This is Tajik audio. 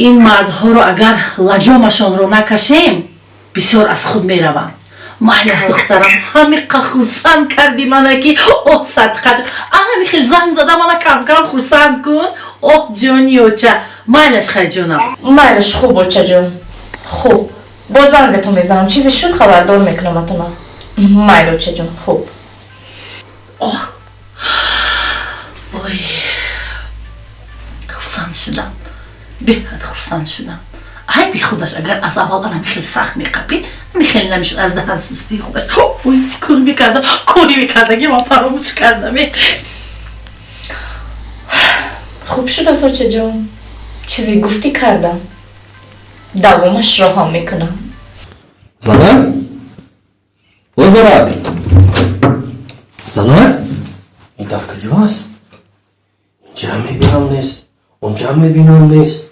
Ин мардҳоро агар лаҷомашонро накашем, бисёр аз худ мераванд. Майлаш, духтарам, ҳамиқа хурсанд кардӣ мана, ки о, садқа. Анами хел занг зада мана камкам хурсанд кун. Оҳ, ҷони оча, майлаш, хайҷонам. Майлаш, хуб, очаҷон, хуб, боз зангатон мезанам, чизе шуд, хабардор мекунаматона. Майли, очаҷон, хуб. Оҳ, ой, хурсанд шудам, беҳад хурсанд шудам. Айби худаш, агар аз аввал анами хел сахт меқапид, ами хеле намешуд. Аз даҳансустии худаш. Ой, чӣ кор мекардам, кори мекардаги ман фаромӯш кардам. Хуб шудааст, очаҷон, чизе гуфтӣ, кардам, давомашро ҳам мекунам. Занак? О, занак! Занак? Ин дар куҷо аст? Инҷа мебинам, нест, онҷа мебинам, нест.